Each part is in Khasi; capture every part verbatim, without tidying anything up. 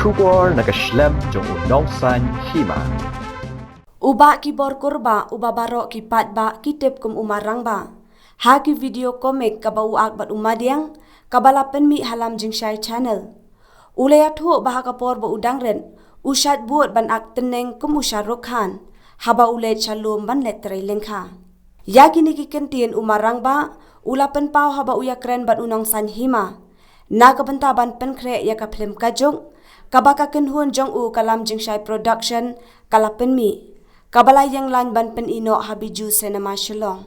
Khubor na ka shlem jong u Nongsaiñ Hima. U Bah Kibor Kurbah, uba baroh ki paidbah ki tip kum u Marangbah, ha ki video comic kaba u ak bad u Madiang, kaba la pynmih ha Lam Jingshai Channel, u la ïathuh ba ha ka por ba u dang rit, u shait bud ban ak tneng kum u Shah Rukh Khan, haba u leit sha lum ban leit trei lyngkha. Ïa kine ki kyntien u Marangbah u la pynpaw haba u ïakren bad u Nongsaiñ Hima na ka bynta ban pynkhreh ïa ka phlim Kajuk, kaba ka kynhun jong u ka Lam Jingshai Production ka la pynmih, kaba la ïeng lain ban pyni noh ha Bijou Cinema Shillong.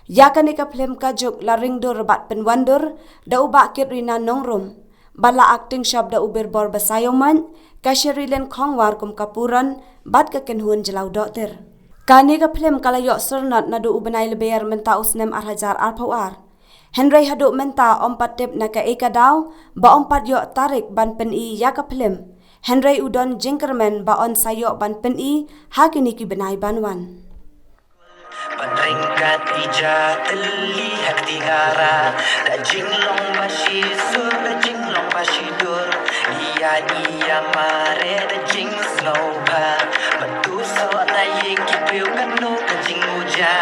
Ïa kane ka phlim Kajuk la ringdur bad pynwandur da u Bah Kitrina Nongrum, bad la acting shop da u Birbor Basaiawmoit, ka Sherilyn Khongwar kum ka Puron bad ka kynhun Jlaw Dohtir. Kane ka phlim ka la ïoh syrnod naduh u bnai Lber mynta u snem ar hajar arphew ar. Hynrei haduh mynta ym pat tip na kaei ka daw ba ym pat ïoh tarik ban pyni ïa ka phlim. Hynrei u don jingkyrmen ba yn sa ïoh ban pyni ha kine ki bnai ban wan. Ban ryngkat ïa ka tylli ha ka tiara, da jinglong ba shi sur, da jinglong ba shi dur. Ïa ngi ïa mareh da jingsngewbha, ban tu soh na ïing ki briew, kano ka jinguja.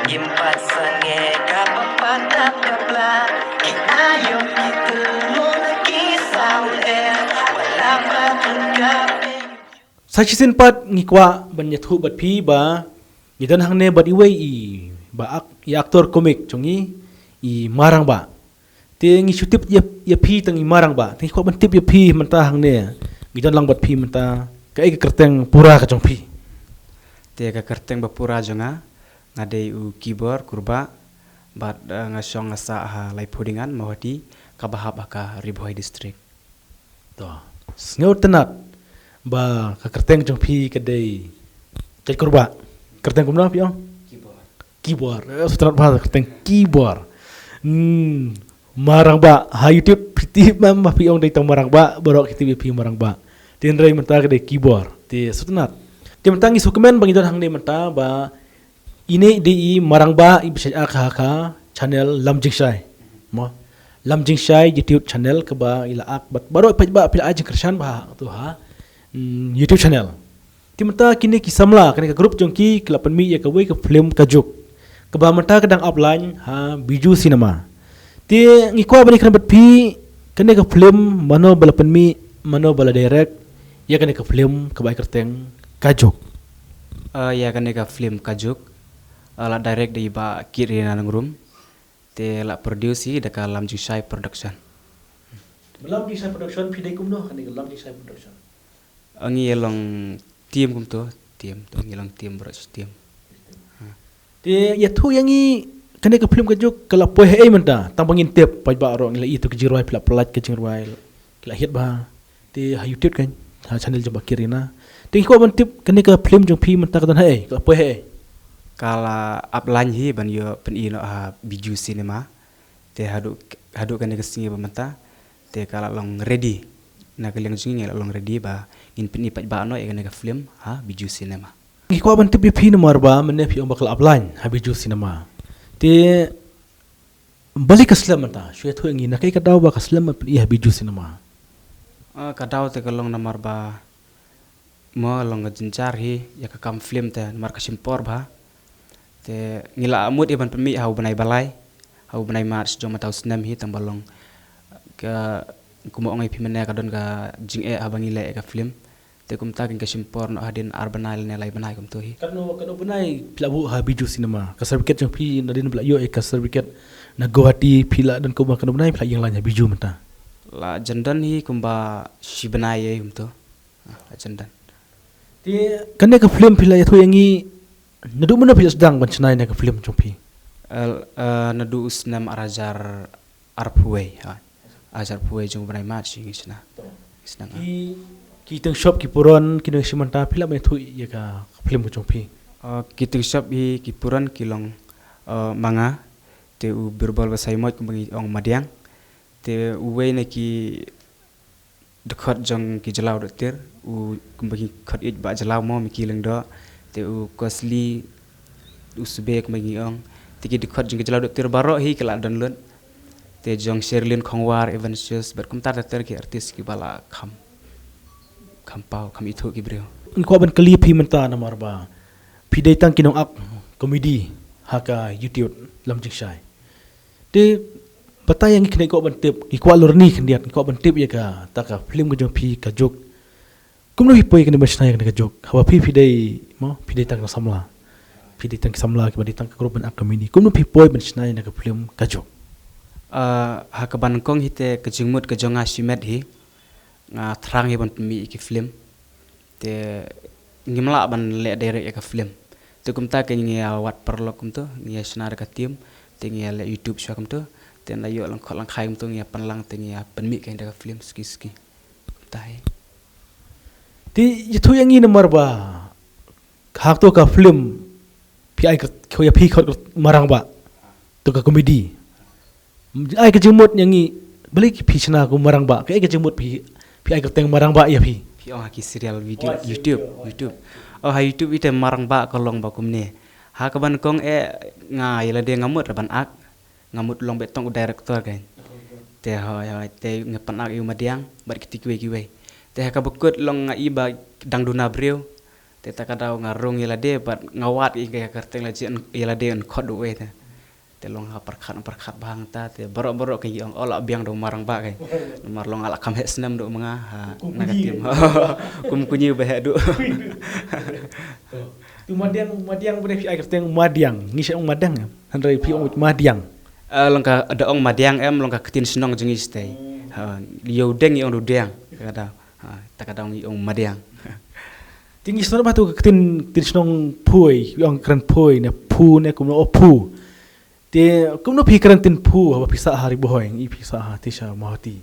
Ngim pat sangeh kaba pat dap ka pla, ki aïom ki tyrlong ki saw eh, wat la pat ryngkat. Sa shisien pat ngi kwah ban ïathuh bad phi ba ngi don hangne bad iwei i ba ak-, i actor comic jong ngi, i Marangbah. Te ngi shu tip ïa, ïa phi tang i Marangbah. Te ngi kwah ban tip ïa phi mynta hangne. Ngi don lang bad phi mynta. Kaei ka kyrteng pura ka jong phi? Te ka kyrteng ba pura jong nga, nga dei u Kibor Kurbah, bad, eh, nga shong nga sah ha Laiphew Dingan, Mawhati, kaba hap ha ka Ri Bhoi District. To, sngewtynnat ba ka kyrteng jong phi ka dei Kait Kurbah. Kyrteng kumno phi ong? Kibor. Kibor. Eh, sngewtynnat ba ka kyrteng Kibor. Hmm, Marangbah. Ha YouTube phi tip mem ba phi ong dei tang Marangbah, baroh ki tip ïa phi Marangbah. Te hynrei mynta ka dei Kibor. Te sngewtynnat. Te mynta ngi sngewkmen ba ngi don hangne mynta ba ine i dei i Marangbah iba shait ak ha ka channel Lam Jingshai. Mo. Lam Jingshai YouTube channel kaba i la ak bad baroh i paidbah phi la ai jingkyrshan bha ha tu ha, mm, YouTube channel. Te mynta kine ki samla kane ka group jong ki ki la pynmih ïa kawei ka phlim Kajuk, kaba mynta ka dang ap lain ha Bijou Cinema. Te ngi kwah ban ïakren bad phi, kane ka phlim mano ba la pynmih, mano ba la direct ïa kane ka phlim kaba ai kyrteng Kajuk? Ah, ïa kane ka phlim Kajuk, ah, la direct da i Bah Kitrina Nongrum. Te la produce hi da ka Lam Jingshai Production. Lam Jingshai Production phi dei kumno kane ka Lam Jingshai Production? Ah, ngi long team kumto, team to, ngi long team, bro, team. Te ïathuh ïa ngi, kane ka phlim Kajuk ka la poi haei mynta, tang ba ngin tip, paidbah ruh ngi la ïohi tu ka jingrwai, phi la pynlait ka jingrwai, ki la hit bha. Te ha YouTube kan, ha channel jong Bah Kitrina. Te ngi kwah ban tip kane ka phlim jong phi mynta ka don haei, ka la poi haei? Ka la ap lain hi ban ïoh pyni noh ha Bijou Cinema. Te haduh, haduh kane ka sngi ba mynta te ka la long ready. Na ka liang jong ngi la long ready ba ngin pyni paidbah noh ïa kane ka phlim ha Bijou Cinema. Ngi kwah ban tip ïa phi namar ba mynne phi ong ba ka la ap lain ha Bijou Cinema. Te balei ka slem mynta? Shu ïathuh ïa ngi na kaei ka daw ba ka slem ban pyni ha Bijou Cinema. Ah, ka daw te ka long namar ba mo long ka jynjar hi ïa ka kam phlim te namar ka shim por bha. Te ngi la mut ïa ban pynmih ha u bnai ba lai, ha u bnai March jong mynta u snem hi, tang ba long ka, kumba ong ïa phi mynne ka don ka jingeh haba ngi leh ïa ka phlim. Te kumta kin ka shim por noh hadien ar bnai lane lai bnai kumto hi. Katno, katno bnai phi la buh ha Bijou Cinema? Ka certificate jong phi nadien ba la ïoh ïa ka certificate na Guwahati phi la don kumba katno bnai phi la ïeng lain ha Bijou mynta? La jan don hi kumba shi bnai ïa kumto. Ah, la jan don. Te kane ka phlim phi la ïathuh ïa ngi naduh mynno phi la sdang ban shna ïa ka phlim jong phi? Eh, eh, naduh u snem ar hajar arphew wei, ha. Ar hajar arphew wei jong u bnai March ngi shna. Ngi shna. Ki, ki tyngshop ki puron, ki nongshim bynta, phi lah ban ïathuh ïa ka phlim ka jong phi? Uh, ki tyngshop hi ki puron ki long, uh, ma nga, te u Birbor Basaiawmoit kumba ngi ong Madiang. Te uwei na ki dkhot jong ki Jlaw Dohtir, u kumba ngi khot ïeit Bah Jlaw mo, Mickey Lyngdoh, te u Kosli, u Sbe kumba ngi ong. Te ki dkhot jong ki Jlaw Dohtir baroh hi ki la download. Te jong Sherilyn Khongwar, Evansius, bad kumta ter ter ki artist kiba la kham. Kham paw, kham ithuh ki briew. Ngi kwah ban kylli phi mynta namar ba phi dei tang ki nong ak comedy ha ka YouTube Lam Jingshai. Te batai ïa ngi kane, kwah ban tip, ngi kwah lorni khyndiat, ngi kwah ban tip ïa kata ka film ka jong phi Ka Juk. Kumno phi poi kane ban shna ïa kane Ka Juk? Haba phi, phi dei mo, phi dei tang ka samla. Phi dei tang ka samla kiba dei tang ka group ban ak comedy. Kumno phi poi ban shna ïa ka film Ka Juk? Ah, ha kaba nyngkong hi te ka jingmut ka jong nga shimet hi. Nga thrang hi ban pynmih ïa ki film. Te ngim lah ban leh direct ïa ka film. Te kumta ka ngi ïa wad paralok kumto, ngi ïa shna da ka team, te ngi ïa leh YouTube shuwa kumto. Te ynda ïoh lyngkot lyngkhai kumto ngi ïa pynlang te ngi ïa pynmih ka ïa ka film suki suki. Kumta hi. Te ïathuh ïa ngi namar ba ha kato ka film phi ai ka, ïa phi khot ka Marangbah. To ka comedy. Ai ka jingmut ïa ngi, balei ki phi shna kum Marangbah? Kaei ka jingmut phi, phi ai kyrteng Marangbah ïa phi? Phi ong ha ki serial video, oh, YouTube, serial, oh, YouTube. Oh, ha YouTube ite Marangbah ka long ba kumne. Ha kaba nyngkong eh nga ïa lade nga mut ban ak, nga mut long beit tang u director kan. Te hoi hoi te nga pyn-ak ïa u Madiang bad kiti kiwei kiwei. Te ha kaba kut long nga i ba dang duna briew. Te ta ka daw nga rung ïa lade bad nga wad ïa ka kyrteng lade, ïa lade yn khot u wei te. Te long ha pyrkhat pyrkhat bha hangta te baroh baroh ka ngi ong, oh, la biang da u Marangbah kai. Namar long la kham heh snem da u ma nga ha, na ka team. Kum kumne ba heh duh. Tu Madiang, Madiang ba dei phi ai kyrteng Madiang. Ngi shu ong Madiang em. Hynrei phi ong Madiang. Eh, long ka da ong Madiang em, long ka ktien shnong jong ngi shatei. Ha, ïa u dieng ngi ong u dieng. Ka da. Ha, ta ka daw ngi ong Madiang. Te ngi sngewbha tu ka ktien, ktien shnong phui, ngi ong kren phui ne phu ne kumno, oh, phu. Te kumno phi kren ktien phu haba phi sah ha Ri Bhoi, ngi phi sah ha te sha Mawhati?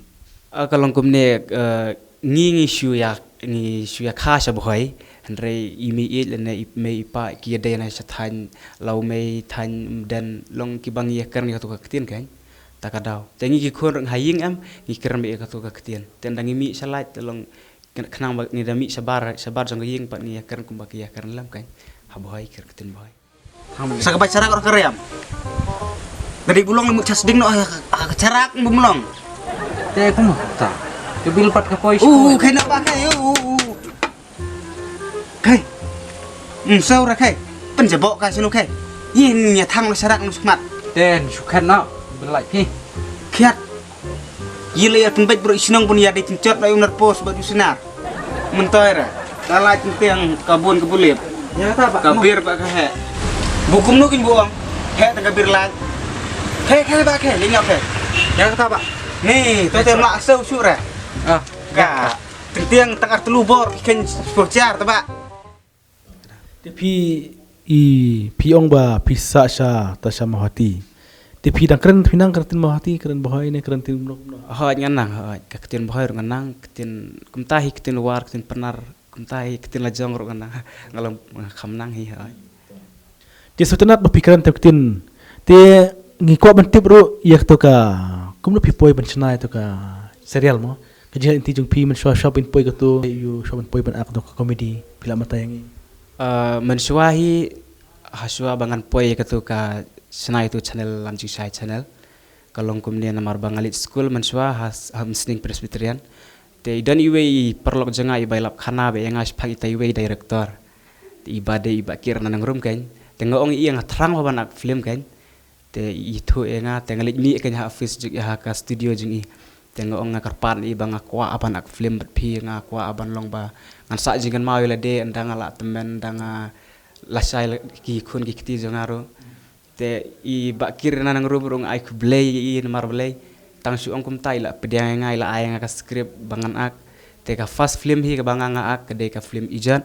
Ah, ka long kumne, eh, ngi ngi shu ïa, ngi shu ïa kha sha Bhoi, hynrei i mei ïeit lane i mei i pa ki ïa dei na sha thaiñ, la u mei thaiñ Umden, long kiba ngi ïa kren ïa kato ka ktien kan. Ta ka daw. Te ngi ki khun ruh ha ïing em, ngi kren beit ïa kato ka ktien. Te ynda ngi mih sha lait te long khnang ba ngi da mih shabar, shabar jong ka ïing pat ngi ïa kren kumba ki ïa kren lem kan. Ha Bhoi kren ktien Bhoi. Sa ka bai sharak ruh ka riam. Ka dei bulong mut chas ding noh ha ka sharak bym long. Te kumta. Ka bil pat ka poi. Uh, kai na ba kai. Uh, uh, uh. Kai. Hmm, saw ra kai. Pynjabok kai sinu kai. Yin nya thang lo sharak nu smat. Ten sukhat na. Belai pi. Khiat. Yi le ya pynbeit bro i shnong bun ya dei chinchot na unar pos ba du sinar. Mentoi ra. Ka lai chintiang ka bun ka bulip. Ya ta ba. Ka bir ba ka he. Bu kumno kin buang. He ta ka bir lai. He he ba ke le nyok he. Ya ta ba. Ni to te ma saw shu ra. Ah. Ka. Tentiang tang ar telu bor ki khein sboh jar ta ba. Te phi i phi ong ba phi sah sha ta sha Mawhati. Te phi dang kren, phi nang kren ktien Mawhati, kren Bhoi ne kren ktien kumno kumno? Hooid ngan nang, hooid ka ktien Bhoi ruh ngan nang, ktien kumta hi ktien War, ktien Pnar, kumta hi ktien la jong ruh ngan nang. Nga long nga kham nang hi hooid. Te sngewtynnat ba phi kren te ktien. Te ngi kwah ban tip ruh ïa kato ka, kumno phi poi ban shna ïa kato ka serial mo. Ka jingïaid lynti jong phi mynshuwa shwa phin poi kato, ïa shwa phin poi ban act kato ka comedy, phi lah batai ïa ngi? Ah, mynshuwa hi, ha shuwa ba ngan poi ïa kato ka shna ïa kato channel Lam Jingshai channel. Ka long kumne namar ba nga leit skul mynshuwa ha, ha Mynsneng Presbyterian. Te i don iwei i paralok jong nga i ba i lap khana bha ïa nga shaphang ita iwei i director. Te i ba dei i Bah Kyrnang Nongrum kan. Te nga ong ïa i nga thrang bha ban act film kan. Te i thoh ïa nga te nga leit mih kan ha office jong i ha ka studio jong i. Te nga ong nga kyrpad ïa i ba nga kwah ban act film bad phi, nga kwah ban long ba ngan sah jingkynmaw ïa lade, ynda nga la tymmen, ynda nga la shai la ki khun ki kti jong nga ruh. Te i Bah Kyrnang Nongrum ruh nga ai khublei ïa i namar balei. Tang shu ong kumta i la pdiang ïa nga, i la ai ïa nga ka script ba ngan act. Te ka first film hi kaba nga nga act ka dei ka film Ijot.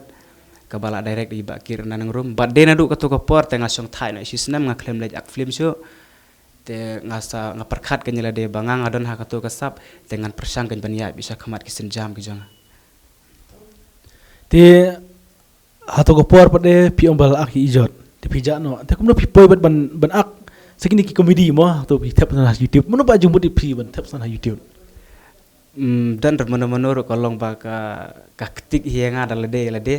Kaba la direct da i Bah Kyrnang Nongrum. Bad dei naduh kato ka por te nga shong thait noh shi snem nga khlem leit act film shuh. Te nga sa nga pyrkhat kan ïa lade ba nga nga don ha kato ka sap te ngan pyrshang kan ban ïaid beit sha khmat ki sienjam ki jong nga. Te hato ka por pat de phi ong ba la act ïa Ijot. Te phi jah noh. Te kumno phi poi bad ban, ban act sa kine ki comedy mo, hato phi thep sa na YouTube. Mano ba jingmut ïa phi ban thep sa na YouTube? Mm, don ruh mano mano ruh ka long ba ka, ka ktik hi ïa nga da lade ïa lade.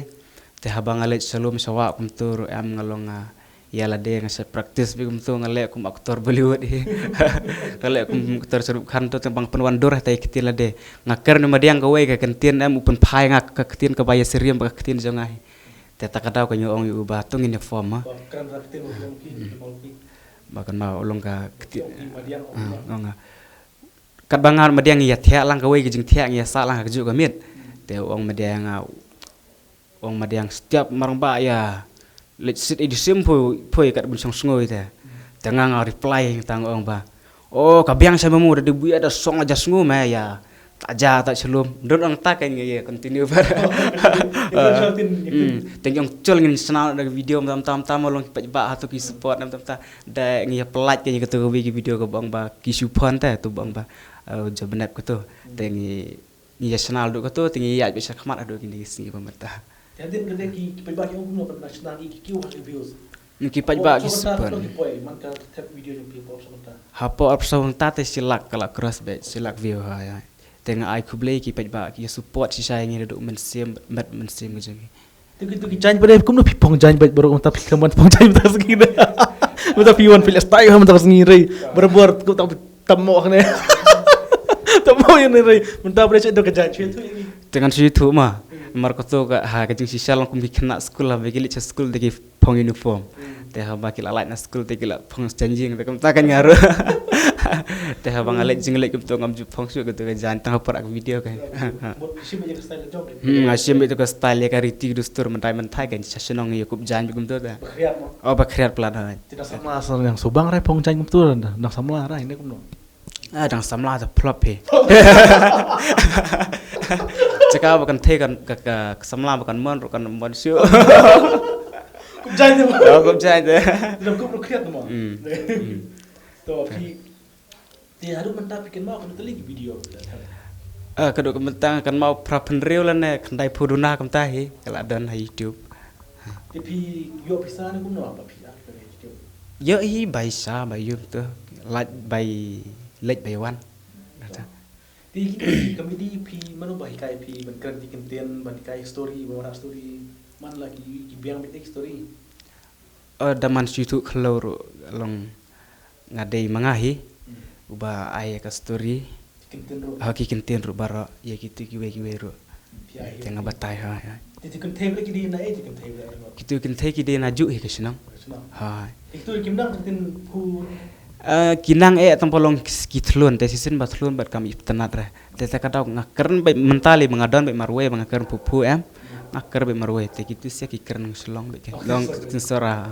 Te haba nga leit sha lum sha wah kumto ruh em nga long nga, Ïa lade nga sa practice beit kumto, nga leh kum actor Bollywood hi. Nga leh kum actor Shah Rukh Khan to, tang ban pynwandur ha ktien lade. Nga kren madiang kawei ka ktien, em, u pynphai nga ka ktien kaba ïasyriem bad ka ktien jong nga hi. Te ta ka daw ka ïa ong ïa u ba to ngin ïa form, ha. Ba kren ra ktien u ong ki, ki ong ki. Ba kan ma u long ka ktien. Ong ki madiang ong. Ah, ong nga. Katba nga madiang ngi ïa thiah lang kawei ka jingthiah, ngi ïa sah lang ha kajuh ka miet. Te u ong madiang nga, u ong madiang, "Step marang ba ïa leit sit i di sim poi, poi kat bun song sngo ite." Te nga nga reply tang ong ba, "Oh, ka biang sa mamu da di buya da song aja sngo me ïa. Ta ja ta chelum." Don ong ta kan ngi ïa continue ba. Ïa continue, ïa continue. Hmm. Te ngi ong chol ngin snal da video tam tam tam long pet ba ha to ki support tam tam ta. Da ngi ïa pynlait ka ngi ka to ka wi ki video kaba ong ba ki shu phone te to ba ong ba, eh, jabnep ka to. Te ngi Ngi ïa snal duh kato, te ngi ïa bishar khmat haduh kine ki sngi ba mynta. Te hadien kane ki, ki paidbah ki ong kumno ban snal ki, ki kiew ha ki views. Ki paidbah ki support. Ki poi, man ka thep video jong phi por sa mynta. Ha por sa mynta te shi lak ka la cross beit, shi lak view ha ïa. Te nga ai khublei ki paidbah ki support shisha ïa ngi naduh mynsiem, met mynsiem ka jong ngi. Tu ki, tu ki jaiñ ba dei kumno phi phong jaiñ ba baroh mynta phi khlem wan phong jaiñ mynta sngi ne. Mynta phi wan phi leh style mynta sngi re. Barabor kumta tam mo ne. Tam mo ïa ne re. Mynta ba dei check do ka jaiñ shu tu ïa ngi. Te ngan shu tu ma. Mar ko to ka ha ka jingshisha long kum ki khynnah skul ha ba ki leit sha skul te ki phong uniform. Te haba ki la lait na skul te ki la phong sa jynjar, te kumta kan nga ruh. Te haba nga leit jingleit kumto ngam ju phong shuh kato ka jaiñ tang ha por ak video kan. Mut shim ïa ka style jong. Hmm, nga shim ïa ka style ïa ka riti dustur mynta mynta kan sha shnong ïa kup jaiñ kumto te. Ba khriat mo. Oh, ba khriat palat hoi. Te dang samla sa dang subang rai phong jaiñ kumto dang samla rai ne kumno. Ah, dang samla te flop hi. Chaka ba kan thei kan ka, ka, ka samla ba kan mon ruh kan mon shuh. Kup jaiñ te. Oh, kup jaiñ te. Dang kup ruh khriat mo. Hmm. Hmm. To phi, te haduh mynta phi kynmaw katno tylli ki video? Ah, katno ka mynta kynmaw phra phew hynriew lane khyndai phew duna kumta hi ka la don ha YouTube. Te phi ïoh pisa ne kumno ba phi ïa ka YouTube? Ïoh hi bai sa bai ïoh to. Lait bai leit bai wan. Te ki comedy phi mano ba hikai phi ban kren ki kyntien ban hikai story ban wanrah story man la ki ki biang beit ki story. Oh, da man shu tu khlor long nga dei ma nga hi. Hmm. Uba ai ka story. Ki kyntien ruh. Ha ki kyntien ruh baroh ïa kitu kiwei kiwei ruh. Phi ai hi. Te nga batai ha, ha. Te ki kynthei ba ki dei na eh ki kynthei ba. Kitu kynthei ki dei na juh hi ka shnong. Shnong. Ha. Te kitu ki nang kyntien phu. Eh, ki nang eh tang ba long ki, ki thlun te shisien ba thlun bad kam ip tnat re. Te ta ka daw nga kren beit mynta lei ba nga don beit marwei ba nga kren phu phu em. Nga kren beit marwei te kitu sia ki kren shlong beit ki. Long kyntien sora.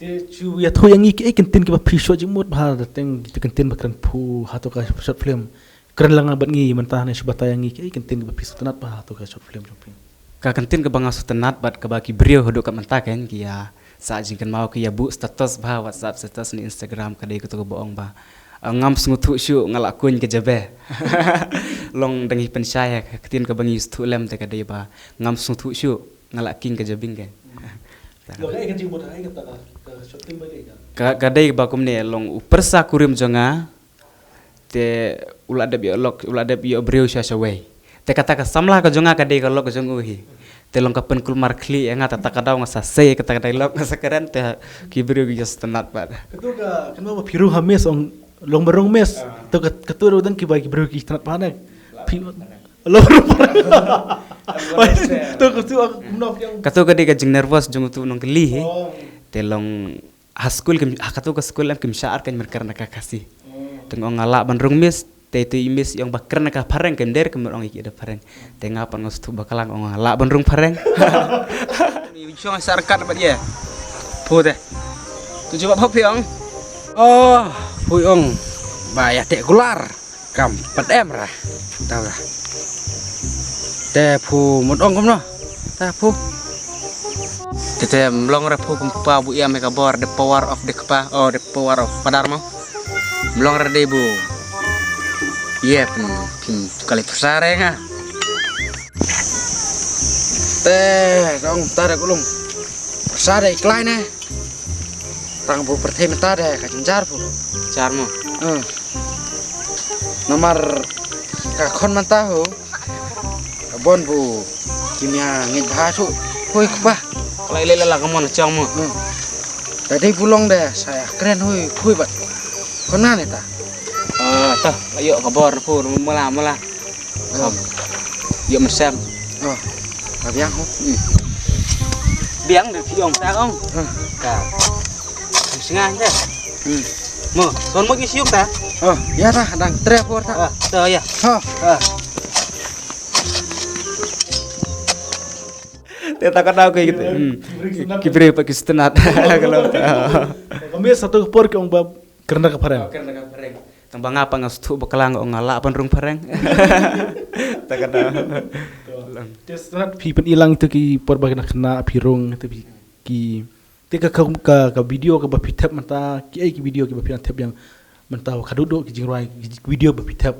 Te chu ïathuh ïa ngi ki, eh, kyntien kiba phi shu jingmut ba ha teng ki kyntien ba kren phu ha to ka short film. Kren lang bad ngi mynta ne shu batai ïa ngi ki, eh, kyntien kiba phi sngewtynnat ba ha to ka short film jong phi. Ka kyntien kaba nga sngewtynnat bad kaba ki briew haduh ka mynta kan ki ïa sah jingkynmaw ki ïa buh status ba ha WhatsApp status ne Instagram ka dei kato kaba ong ba, ah, ngam sngewthuh shuh nga la kuñ ka jabe. Long dang hi pynshai ha ka ktien kaba ngi sngewthuh lem te ka dei ba ngam sngewthuh shuh nga la king ka jabing kan. Lo ka eh ka jingmut ha eh kata ka short film ba ka eh ka. Ka, ka dei ba kumne long u pyrsa kurim jong nga. Te u la dep ïoh lok, u la dep ïoh briew sha shawei. Te kata ka samla ka jong nga ka dei ka lok ka jong u hi. Te long ka pynkulmar khlieh ïa nga ta, ta ka daw nga sa sei kata ka dialogue nga sa kren te ki briew ki ïa sngewtynnat bad. Kato ka kynmaw ba phi rung ha mess ong long ba rung mess. To ka, kato ruh dang ki ba ki briew ki sngewtynnat bad ne. Phi long rung. To kato ka kumno phi ong. Kato ka dei ka jingnervous jong utu u nongkylli hi. Oh. Te long Ha skul kim, ha katu ka skul em kim shah ar kan mer kren ka Khasi. Te nga ong nga lah ban rung miss, te tu i miss i ong ba kren ka phareng, kim der kim ong i ki da phareng. Te nga pat nga sngewthuh ba klang ong nga lah ban rung phareng. Ni shong sar kat ba ye. Phu te. Tu jawab hop i ong. Oh, phu i ong. Ba ya te kular. Kam pat em ra. Tau ra. Te phu mut ong kumno. Ta phu. Te te mlong ra phu kum pa bu iam ka bor the power of the kpa. Oh, the power of padar mo. Mlong ra de bu. Ye pin pin kali psa re nga. Te dong ta re kulum. Psa re klai ne. Tang bu pyrthei mynta de ka jynjar bu. Jar mo. Hmm. Namar ka khon mynta ho. Ka bon bu. Kimia ngit bha tu. Hoi kpa. Klai le la ka mon chang mo. Hmm. Dei pulong de sa ïa kren hui hui bad. Kona ne ta. Ah, ta, ayo kabor pur mala mala. Oh. Yo mesem. Oh. Ka biang ho. Hmm. Biang de piong ta ong. Huh. Ka. Singa de. Hmm. Mo, son mo ki siuk ta. Oh, ya ta dang tre por ta. Ah, to ya. Ha. Ah. Te ta ka dau ke gitu. Hmm. Ki briew Pakistan. Kalau ta. Kami satu por ki ong ba kerna ka phareng. Kerna ka phareng. Tang ba nga pa nga sthu ba klang ong nga la pan rung phareng. Ta ka dau. Te snat phi pen ilang tu ki por ba kena kena phi rung tu phi ki te ka ka ka, ka video ka ba phi thep mynta ki ai ki video ki ba phi thep yang mynta ka dudu ki jingrwai ki video ba phi thep.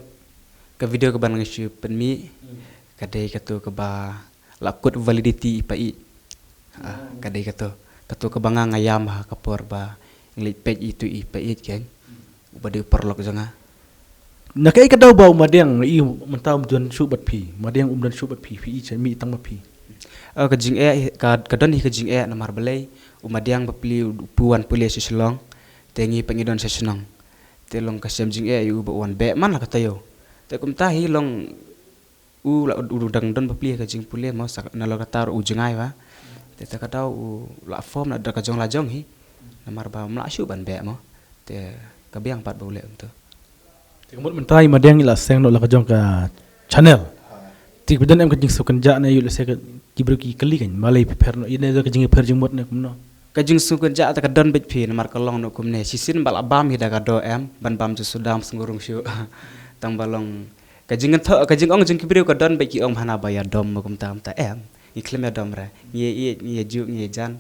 Ka video ka ban nga shu pynmih ka dei ka tu ka ba la kut validity i pa i. Ah, ka dei ka tu. Ka tu ka ba nga nga ïam ha ka por ba ngi leit peit i tu i pa i ken. Uba dei u paralok jong nga. Na kaei ka daw ba u Madiang i mynta um don shuh bad phi. Madiang um don shuh bad phi, phi i cha mi tang bad phi. Oh, ka jingeh ka, ka don hi ka jingeh namar balei u Madiang bapli u pu wan pule sha Shillong. Te ngi pa ngi don sha shnong. Te long ka shem jingeh ïa u ba wan beh man la ka taïew. Te kumta hi long u la u dang don bapli ka jingpule mo sa na lo ka tar u jngai ba. Te ta ka daw u la form na da ka jong la jong hi. Namar ba um la shu ban beh mo. Te ka biang pat ba u leh um tu. Te ka mut mynta i Madiang i la seng noh la ka jong ka channel. Te ka bidan em ka jingsngewkynjah ne ïa u lehse ka ki briew ki kylli kan. Malei phi pher noh ïa ne da ka jingpher jingmut ne kumno. Ka jingsngewkynjah ta ka don beit phi namar ka long noh kumne. Shisien ba la bam hi da ka doh em ban bam ju sudam sngew rung shu. Tang ba long Ka jingthoh, ka jingong jong ki briew ka don bad ki ong hana ba ïa dom ma kumta kumta em. Ngi khlem ïa dom re. Ngi ïa ïeit, ngi ïa juk, ngi ïa jan.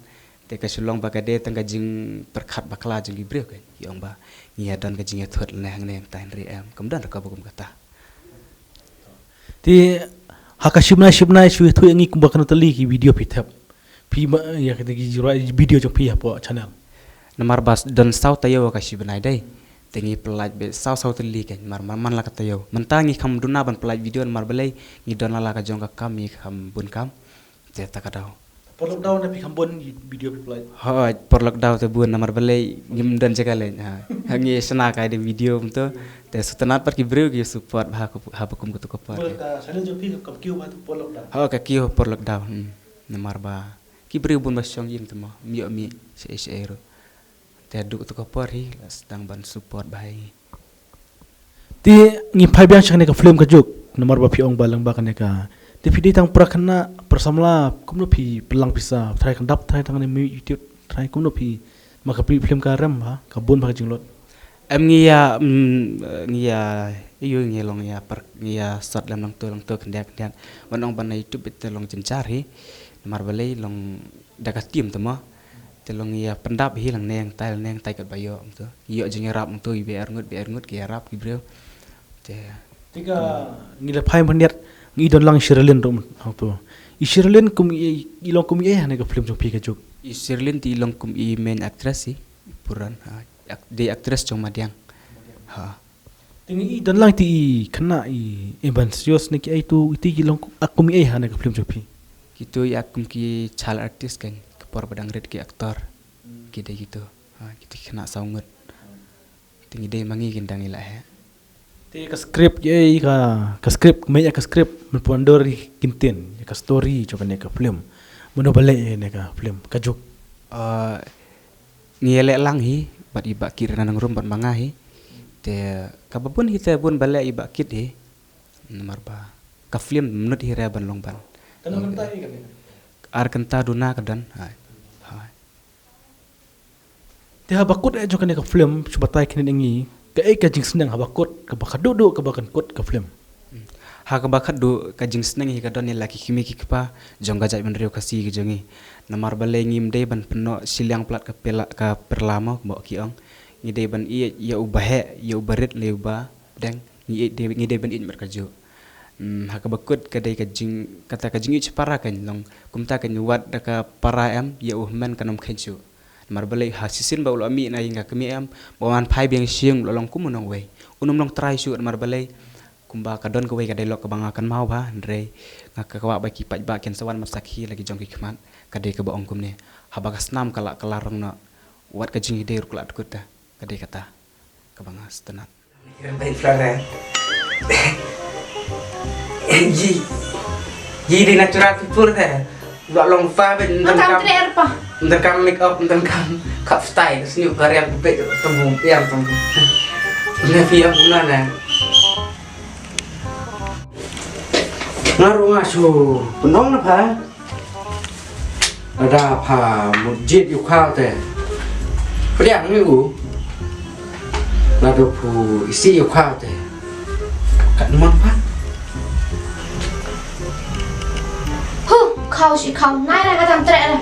Te ka shu long ba ka dei tang ka jingpyrkhat bakla jong ki briew ka. Ki ong ba ngi ïa don ka jingïathuh lane hangne hangtai hynrei em. Kam don re kaba kum kata. Te ha ka shibnai shibnai shu ïathuh ïa ngi kumba kano tylli ki video phi thep. Phi ma ïa kata ki jingruai video jong phi hapoh channel. Namar ba don saw taïew ka shibnai dei. Te ngi pynlait bad saw saw tylli kan mar mar man la ka taïew. Mynta ngi kham duna ban pynlait video namar balei ngi don la la ka jong ka kam ngi kham bun kam. Te ta ka daw. Por lockdown ne phi kham bun video phi pynlait. Hooid, por lockdown te bun namar balei ngim don jaka leit. Ha. Ha ngi shna kai de video mynta. Te sngewtynnat pat ki briew ki support ba ha kum katu ka por. Ka channel jong phi kam kiew ba tu por lockdown. Ha ka kiew por lockdown. Hmm. Namar ba ki briew bun ba shong ïing te mo. Ym ïoh mih shaei shaei ruh. Te haduh tu ka por hi la sdang ban support bha ïa ngi. Te ngi phai biang sha kane ka film ka juk namar ba phi ong ba lang ba kane ka te phi dei tang para khynnah para samla kumno phi pynlang pisa trai kan dap trai tang ne mih YouTube trai kumno phi ma ka film ka rem ba ka bun ba ka jinglot. Em ngi ïa mm, ngi ïa ïa ngi long ïa par ngi ïa sat lem lang tu lang tu khyndiat khyndiat ban ong ban na YouTube te long jynjar hi namar balei long da ka team te mo. Te long ïa pyndap hi lang neng tai lang neng tai kat ba ïoh tu. Ïoh jingïarap tu ïa ba arngut ba arngut ki ïarap ki briew. Te. Te ka ngi la phai myndiat ngi don lang Sherilyn tu hang tu. I Sherilyn kum i i long kum i eh ne ka film jong phi ka juk. I Sherilyn ti long kum i main actress i puran ha. Ak- Di actress jong Madiang. Ha. Te ngi i don lang ti i khynnah i ambitious ne ki ai tu iti ki long ak kum i ei ha ne ka film jong phi. Kitu i ak kum ki child artist kan ka por ba dang rit ki actor. Ki dei kitu. Ha, kiti khynnah saw ngut. Te ngi dei ma ngi kin dang i la he. Te ka script i ei ka ka script me ya ka script men pon dor i kin tin ka story jong ka ne ka film. Mano ba leh ne ka film ka juk. Ah, ngi ïaleh lang hi bad i Bah Kit Rynda Nongrum bad ma nga hi. Te kaba bun hi te bun ba leh i Bah Kit hi. Namar ba ka film mynta hi re ban long ban. Kano kynta hi kane? Ar kynta duna ka don. Hai. Hai. Te haba kut eh jong kane ka film shu batai kane ngi ka eh ka jingsneng haba kut kaba khatduh duh kaba kan kut ka film. Hmm. Ha kaba khatduh ka jingsneng hi ka don ïa la ki kmie ki kpa jong ka jaitbynriew Khasi ka jong ngi. Namar balei ngim dei ban pynnoh shiliang palat ka pela ka perla mo ba ki ong. Ngi dei ban ïeit ïa uba heh ïa uba rit le uba deng ngi ïeit dei ngi dei ban ïeit markajuh. Hmm, ha kaba kut ka dei ka jing kata ka jingïeit shapara kan long kumta kan wat da ka para em ïa u hynmen kan ym khein shuh. Namar balei ha shisien ba u la mih na ïing ka kmie em ba wan phai biang sha ïing u la long kum u nongwei. Un ym long trai shuh namar balei kumba ka don kawei ka dialogue kaba nga kynmaw bha hynrei nga ka kwah ba ki paidbah kin sa wan ban sakhi la ki jong ki khmat ka dei kaba ong kumne. Haba ka snam ka la ka la rong noh Wat ka jingïadei ruh ka la dkut te. Ka dei kata kaba nga sngewtynnat. Kren bad Flora. Yi. Yi dei natural people te. Ba long fa bad. Nga tam kam treh pa. Ynda kam make up, ynda kam kap style, sniu ka riam bad temu yang temu. Ne fi yang na na. Nga ruh nga shu pynong na pha. Lada pha mut jied ïa u khaw te, pdiang ïa u. Lada phu isih ïa u khaw te, kat mon pha. Hu, khaw shi khaw, nai nai ka tam treh re.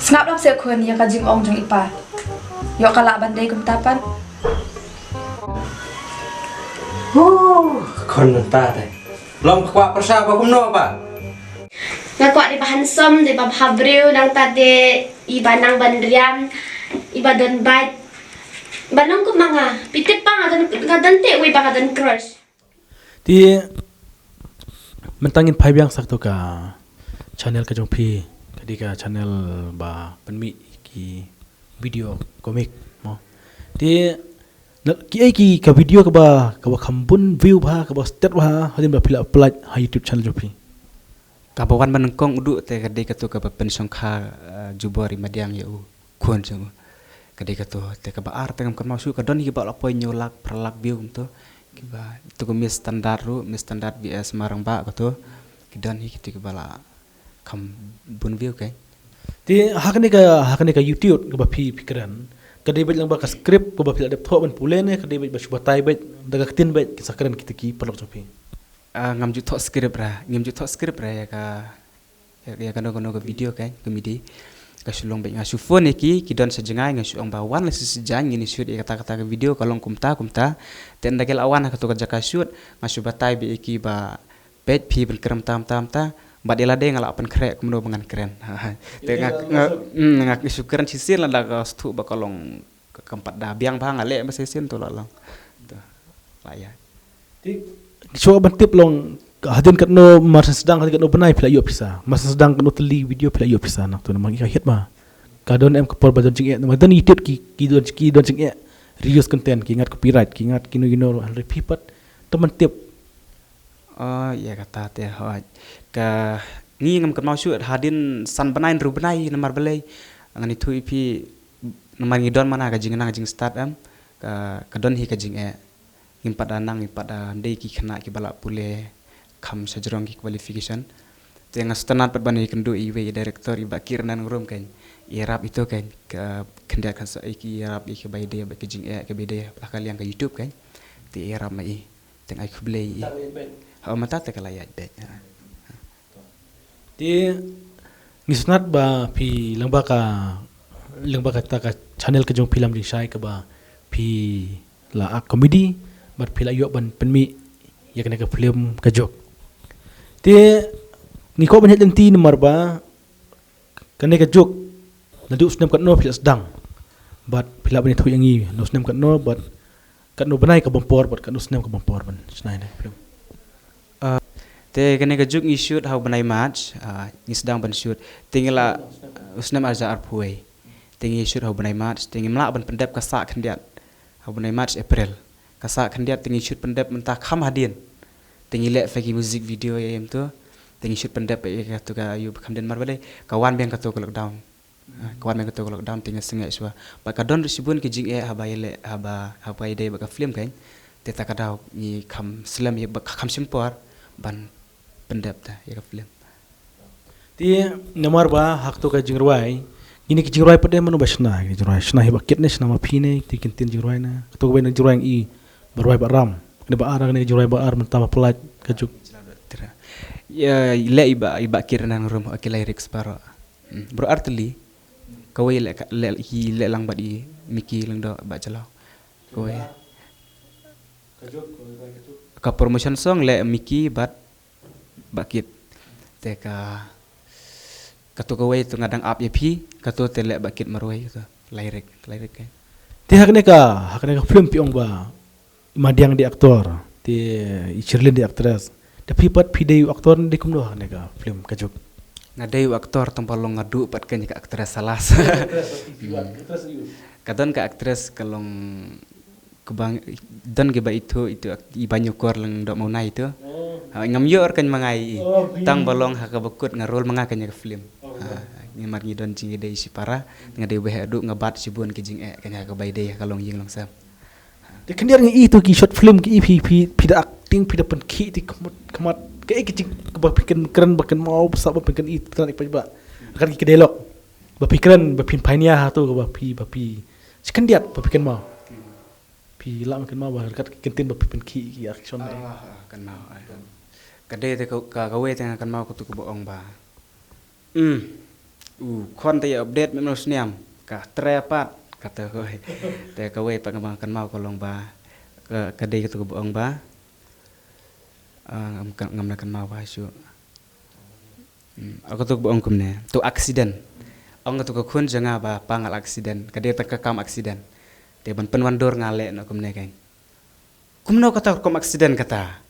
Sngap lap se khun ïa ka jingong jong i pa. Ïoh ka lah ban dei kumta pat. Hu, khun mynta te. Long kwah pyrsa ba kumno ba? Nga kwah dei ba handsome, dei ba bha briew, nangta dei i ba nang ban riam, i ba don bait. Ba long kum ma nga, phi tip ba nga don, nga don te wei ba nga don crush. Te mynta ngin phai biang sa kato ka channel ka jong phi, ka dei ka channel ba pynmih ki video comic mo. Te na ki ei ki ka video kaba, kaba kham bun view bha, kaba stet bha, hadien ba phi la upload ha YouTube channel jong phi? Kaba wan ba nyngkong u dei te ka dei kato kaba pynshongkha, eh, jubor i madiang ïa u khun jong u. Ka dei kato te kaba ar te ngam kynmaw shuh, ka don hi kiba la poi hynñiew lak phra lak view kumto. Kiba to ka Miss Standard ruh, Miss Standard V S Marangbah kato. Ki don hi kito kiba la kham bun view kein. Te ha kane ka, ha kane ka YouTube kaba phi, phi kren, ka dei beit lang ba ka script kaba phi la dep thoh ban pule ne ka dei beit ba shu batai beit da ka ktien beit ki sa kren kita ki paralok jong phi? Ah, ngam ju thoh script ra, ngam ju thoh script ra ïa ka, ïa, ïa kano kano ka video kein, comedy. Ka shu long beit nga shu phone ïa ki, ki don sha jngai, nga shu ong ba wan la sha jngai ngin shoot ïa kata kata ka video ka long kumta kumta. Te ynda ki la wan ha kato ka jaka shoot, nga shu batai beit ïa ki ba peit phi ban kren tam tam ta. Bad ïa lade nga la pynkhreh kumno ba ngan kren. Te nga, nga, mm, nga shu kren shisien lada ka sdang ba ka long ka kam pat da biang bha nga leh ma shisien to la long. To. La ïa. Te shuwa ban tip long hadien katno mar sdang hadien katno bnai phi la ïoh pisa. Mar sdang katno tylli video phi la ïoh pisa na to namar ngi ka hit ma. Ka don em ka por ba don jingeh, ma don YouTube ki, ki don, ki don jingeh. Reuse content ki ngat copyright ki ngat kino kino hynrei phi pat to ban tip. Oh, ïa kata te hooid. Ka ngi ngam kynmaw shuh hadien san bnai hynriew bnai namar balei. Ngan ïathuh ïa phi namar ngi don mana ka jingnang jingstad em. Ka, ka don hi ka jingeh. Ngim pat da nang, ngim pat da dei ki khynnah kiba la pule kham shajrong ki qualification. Te nga sngewtynnat pat ban ïakynduh iwei i director i Bah Kiran Nongrum kein. I ïarap ito kein ka khyndiat ka sa i ki ïarap i kiba ïadei bad ka jingeh kiba ïadei ha ka liang ka YouTube kein. Te i ïarap ma i. Te nga ai khublei ïa i. Mynta te ka la ïaid beit. Te ngi sngewtynnat ba phi lyngba ka, lyngba kata ka channel ka jong phi Lam Jingshai kaba phi la act comedy bad phi la ïoh ban pynmih ïa kane ka film Ka Juk. Te ngi kwah ban ïaid lynti namar ba kane Ka Juk naduh u snem katno phi la sdang bad phi lah ban ïathuh ïa ngi na u snem katno bad katno bnai ka bym por bad katno snem ka bym por ban shna ïa kane ka film. Ah, te kane Ka Juk ngi shoot ha u bnai March, ah, ngi sdang ban shoot. Te ngi la, u snem ar hajar arphew wei. Te ngi shoot ha u bnai March, te ngim lah ban pyndep ka sah khyndiat ha u bnai March, April. Ka sah khyndiat te ngi shoot pyndep mynta kham hadien. Te ngi leh phi ki music video ïa em to. Te ngi shoot pyndep ïa kato ka ïa u kham dien namar balei ka wan biang kato ka lockdown. Ah, ka wan biang kato ka lockdown te ngi sngewsih shuwa. Bad ka don ruh shibun ki jingeh haba ïaleh, haba, haba ïadei bad ka film kein. Te ta ka daw ngi kham slem ïa bad kham shim por ban pyndep ta ïa ka film. Te namar ba ha kato ka jingrwai, kine ki jingrwai pat de mano ba shna, ki jingrwai shna hi Bah Kit ne shna ma phi ne, te ki ktien jingrwai na. Kato kawei na jingrwai i ba rwai Bah Ram. Kane ba ar, kane jingrwai ba ar mynta ba pynlait Ka Juk. Ïa, leh i Bah, i Bah Kit Nongrum, ki lyrics baroh. Hmm, baroh ar tylli. Kawei leh ka, leh, hi leh lang bad i Mickey Lyngdoh Bah Jalaw. Kawei. Ka promotion song leh Mickey bad Bah Kit. Te ka, kato kawei to nga dang ap ïa phi, kato te leh Bah Kit marwei kato. Lyric, lyric ka. Te ha kane ka, ha kane ka film phi ong ba i Madiang dei actor, te i Shirlyn dei actress. Te phi pat phi dei u actor ne dei kumno ha kane ka film Ka Juk? Nga dei u actor tang ba long nga duh pat kane ka actress salas. Actress, actress, actress, you. Ka don ka actress ka long kaba don kiba ithuh, ithuh i Banyukor Lyngdoh Mawnai ithuh. Oh. Ha, ngam ïoh ruh kane ma nga i. Oh, tang ba long ha kaba kut nga role ma nga kane ka film. Oh, ha, ngi mar ngi don jingïadei shipara, nga dei wei haduh nga bat shibun ki jingeh kane ha kaba ïadei ha ka longïing longsem. Te khyndiat ngi i tu ki short film ki i phi, phi, phi da acting, phi da pynkhih te khmat, khmat. Kaei ka jing kaba phi kren, kren ba kynmaw, ba sah ba phi kren i, kren i paidbah. Ryngkat ki dialogue. Ba phi kren, ba phin painia ha tu, ba phi, ba phi. Shi khyndiat ba phi kynmaw. Phi lah ban kynmaw ba ryngkat ki kyntien ba phi pynkhih ki action. Ah, eh, ah, kynmaw, eh. Ka dei te ka, ka, kawei te nga kynmaw katu kaba ong ba. Hmm. U khon te ïa update mynno sniam. Ka tre pat. Kata kawei. Te kawei pat nga ba nga kynmaw ka long ba. Ka, ka dei katu kaba ong ba. Ah, ngam, ngam da kynmaw ba shuh. Hmm, katu ba ong kumne. Tu accident. Ong katu ka khun jong nga ba pa nga la accident. Ka dei ta ka kam accident. Te ban pynwandur nga leh noh kumne kan. Kumno kata rukom accident kata?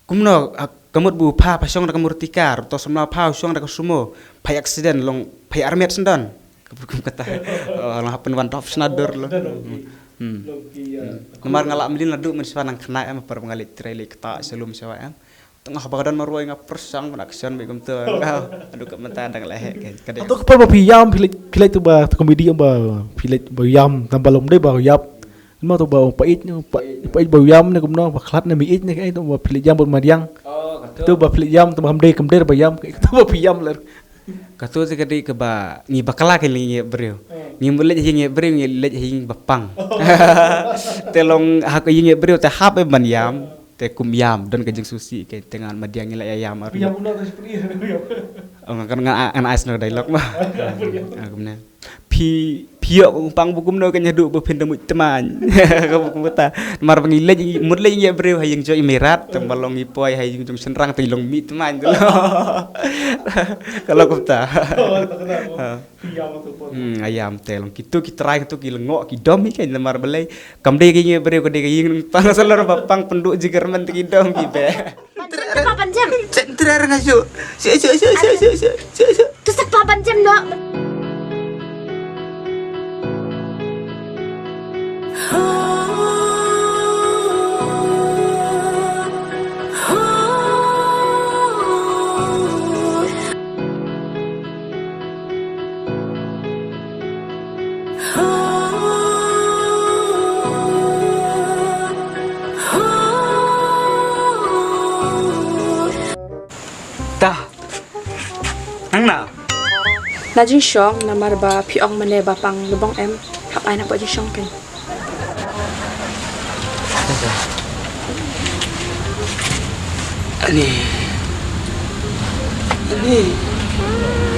Kumno, ah, ka mut ba u pha, pha shong da ka murti car, to samla pha u shong da ka sumo, pha accident long, pha armet sendon. Ka kum kata. Oh, long ha pynwandur sna dur long. Hmm. Hmm. Namar nga la mlien la duh mynshuwa nang khynnah em, par ba nga leit trei leit kata sha lum sha wah em. Tang haba ka don marwei nga pyrshang ban action bad kumta. Haduh ka mynta dang lehek kan. Ka dei. Hato ka por ba phi ïam, phi leit, phi leit tu ba tu komedi ba phi leit ba ïam, tang ba long dei ba ïap. Namar tu ba pait, pait, pait ba ïam ne kumno, ba khlad ne miet ne, kaei tu ba phi leit ïam bad mariang. Oh, katu. Tu ba phi leit ïam, tu ba kam dei, kam dei ba ïam, kaei tu ba phi ïam ler. Katu te ka dei kaba ngi bakla ka ïing ïa briew. Hmm. Ngi mut leit ha ïing ïa briew, ngi leit ha ïing ba pang. Te long ha ka ïing ïa briew te hap ban ïam. Te kum ïam, don ka jingsngewsih, ka te ngan madiang ngi la ïa ïam ar. Ïam kumno te sipri, ïam. Oh, nga kan ngan, ngan ais na dialogue ma. Ah, kumne. Phi, phi ïoh pang ba kumno ka nyaduh ba phin da mut tmaiñ. Ka ba kumta. Mar ba ngi leit, mut leit ngi briew ha ïing jong i Mirat, tang ba long ngi poi ha ïing jong shynrang te long mih tmaiñ. Ka long kumta. Oh, ta kena, oh. Ha. Phi ïam tu pon. Hmm, ïam te long kitu ki trai kitu ki lyngngoh ki dom hi kan namar balei. Kam dei ka ïing briew, ka dei ka ïing pang, salor ba pang pynduh jingkyrmen te ki dom ki beh. Papa jam. Cek trer nga shu. Shu, shu, shu. Tu sak papa jam no. Ta. Nang na? Na jingshong, namar ba phi ong mane ba pang lubong em, hap ai na pdeng jingshong kan. Ani. Ani.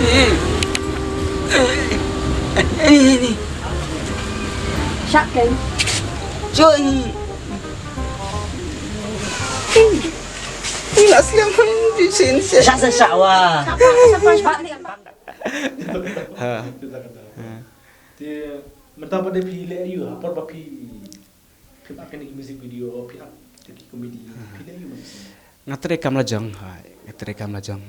Ani. Ani, ani. Shah kan. Joy. Ni la sliang pun di sin se. Shah, shah, shah, wah. Shah, shah, shah. Ha. Ha. Te mynta pat de phi leh aïu, ha por ba phi, phi act kane ki music video, phi act kane ki comedy, phi leh aïu man? Nga trei kam la jong, ha, nga trei kam la jong.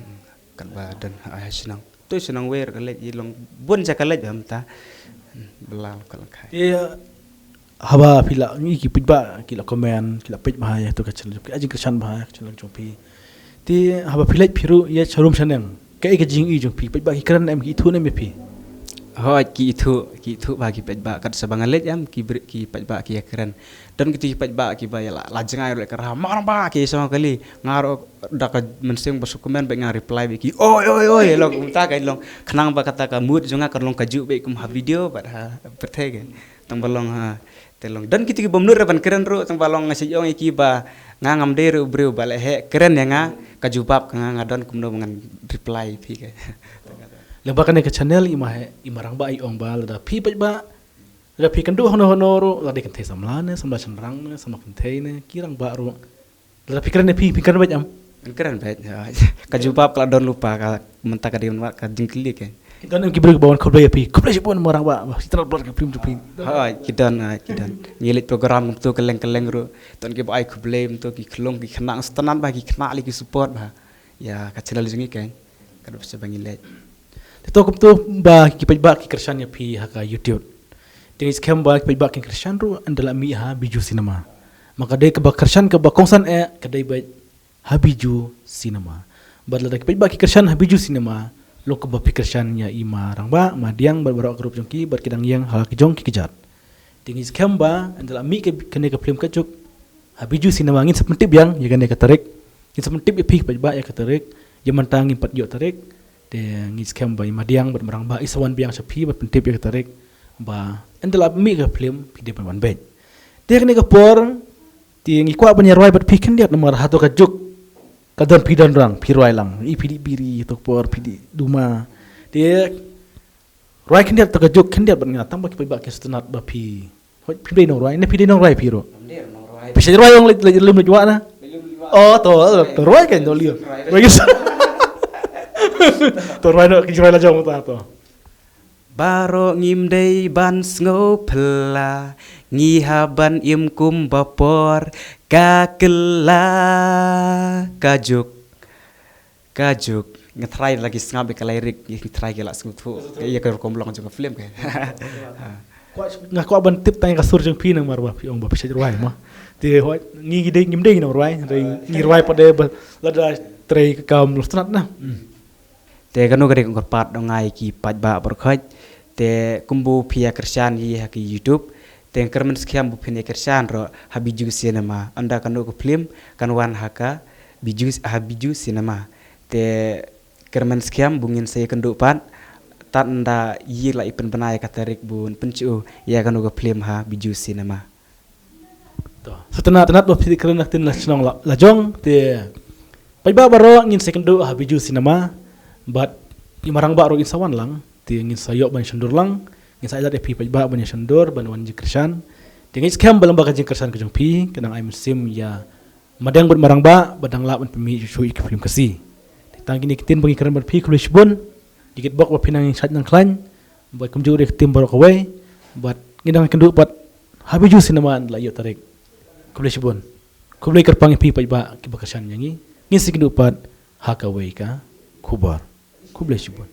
Katba don ha, ha shnong. Tu shnong wer ka leit i long bun ja ka leit ba mynta. Bla ka la khai. Te haba phi la ngi ki peit ba, ki la comment, ki la peit ba ha ïa tu ka channel, ki ai jingkyrshan ba ha ïa ka channel jong phi. Te haba phi leit phi ruh ïa sharum shaneng. Kaei ka jingïohi jong phi, paidbah ki kren em, ki ithuh em ïa phi? Hooid, ki ithuh, ki ithuh ba ki paidbah, kat sa ba nga leit em, ki bri-, ki paidbah ki ïa kren. Don kito ki paidbah kiba ïa la, la jngai ruh ka rah, "Marang ba," ki ïa sngewkali. Nga ruh da ka mynsiem ba shu comment ba nga reply ba ki, "Oi, oi, oi," long kumta ka long. Khnang ba kata ka mood jong nga kan long kajuh ba kum ha video bad ha pyrthei ka. Tang ba long ha, te long. Don kito ki bym nud re ban kren ruh, tang ba long nga shu ong ïa ki ba nga ngam dei ruh briew ba leh heh kren ïa nga, ka jubab ka nga, nga don kumno ba ngan reply phi ka. Lem ba kane ka channel i ma heh, i ma rangbah i ong ba lada phi paidbah, lada phi kynduh hano hano ruh, lada kynthei samla ne, samla shynrang ne, samla kynthei ne, ki rangbah ruh. Lada phi kren ne phi, phi kren beit em? Phi kren beit, ya. Ka jubab ka la don lypa, ka mynta ka dei ka jingkylli ka. Ki don em ki briew ba wan khublei ïa phi, khublei shibun ma rangbah, ba shi tynrai blot ka film jong phi. Ha, ki don, ha, ki don. Ngi leit program kumto kylleng kylleng ruh. Don kiba ai khublei kumto ki khlung ki khynnah, sngewtynnat ba ki khynnah lei ki support ba. Ïa ka channel jong ngi ka. Ka dei sa ba ngi leit. Te to kumto ba ki paidbah ki kyrshan ïa phi ha ka YouTube. Te ngi skhem ba ki paidbah ki kyrshan ruh ynda la mih ha Bijou Cinema. Ma ka dei kaba kyrshan kaba kongsan eh ka dei ba ha Bijou Cinema. Bad lada ki paidbah ki kyrshan ha Bijou Cinema, long kaba phi kyrshan ïa i ma rangbah, ma diang bad baroh ka group jong ki bad ki dang ïeng ha la ki jong ki kjat. Te ngi skhem ba ynda la mih ka, kane ka film Ka Juk ha Bijou Cinema, ngin sa pyntip biang ïa kane ka tarik. Ngin sa pyntip ïa phi paidbah ïa ka tarik. Ïa mynta ngim pat ïoh tarik. Te ngi skhem ba i ma diang bad ma rangbah i sa wan biang sha phi bad pyntip ïa ka tarik. Ba ynda la mih ka film phi dei ban wan beit. Te kane ka por te ngi kwah ban ïa rwai bad phi khyndiat namar hato Ka Juk ka don phi don rang phi rwai lang. I phi dih biri, hato ka por phi dih duma. Te rwai khyndiat to Ka Juk khyndiat bad nga tang ba ki paidbah ki sngewtynnat ba phi. Hoi, phi dei nongrwai, ne phi dei nongrwai phi ruh. Phi shait rwai ong leit, leit lum leit wah na. Oh, to, to rwai kan to liu. Rwai. To rwai noh ki rwai la jong ta to. Baroh ngim dei ban sngew phylla, ngi hap ban im kumba por, ka kylla, Ka Juk. Ka Juk, nga try lagi sngap ïa ka lyric, nga try ka la sngewthuh. Ïa ka rukom long jong ka film ka. Kwah, nga kwah ban tip tang ïa ka sur jong phi namar ba phi ong ba phi shait rwai mo. Te hoi, ngi ngi dei ngim dei ngi nongrwai, ngi rwai pat de ba lada trei ka kam losnat na. Hmm. Te kano ka dei ka kyrpad dong ai ki paidbah baroh khoit. Te kumba phi ïa kyrshan hi ha ki YouTube. Te nga kyrmen skhem ba phin ïa kyrshan ruh ha Bijou Cinema. Ynda kano ka film kan wan ha ka Bijou, ha Bijou Cinema. Te kyrmen skhem ba ngin sa ïakynduh pat tad ynda i la i pynbna ïa ka tarik ban pynshow ïa kano ka film ha Bijou Cinema. To. Sa tynnat tynnat ba phi kren na ktien la shnong la, la jong te paidbah baroh ngin sa ïakynduh ha Bijou Cinema bad i ma rangbah ruh in sa wan lang te ngin sa ïoh ban shondur lang ngin sa ïaid ïa phi paidbah ban ïa shondur ban wan jingkyrshan. Te ngi skhem ba lyngba ka jingkyrshan ka jong phi ka nang ai mynsiem ïa ma diang bad ma rangbah ba dang lah ban pynmih shuh shuh ïa ki film Khasi. Te tang kine ki ktien ba ngi kren bad phi khublei shibun. Ïa ki bok ba phi nang shait nang khlaiñ. Bad kumjuh ruh ïa ki team baroh kawei. Bad ngi dang ïakynduh pat ha Bijou Cinema la ïoh tarik. Khublei shibun. Khublei kyrpang ïa phi paidbah kiba kyrshan ïa ngi. Ngin sa ïakynduh pat ha kawei ka khubor. Khublei shibun.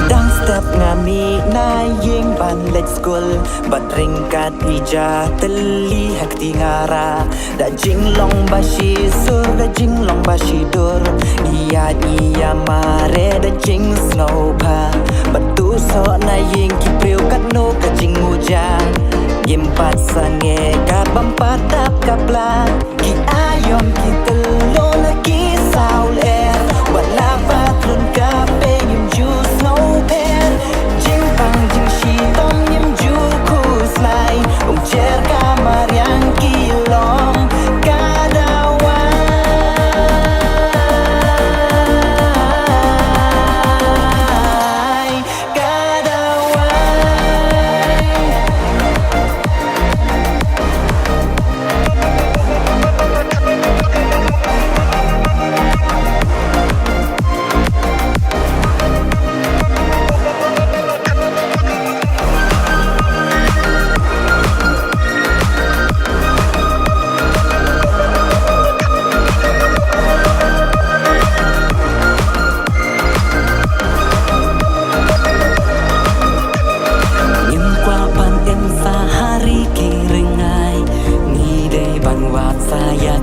Dang step nga mih na ïing ban leit skul bad ryngkat ïa i ja tylli ha kti nga rah. Da jinglong ba shi sur, da jinglong ba shi dur, ngi ïaid ngi ïa mareh da jingsngewbha. Bad tu soh na ïing ki briew katno ka jingmuja. Ngim pat sangeh kat bym pat dap ka pla. Ki aïom ki tyllo na ki saw lyer. Wat la pat run ka peng ngim ju sngew pher. Jingpang jingshitom ngim ju khuslai. Ym jer ka mariang ki long ka dawai. Ka dawai. Ngim kwah ban im sa ha ri ki ringai. Ngi dei ban wad sa ïa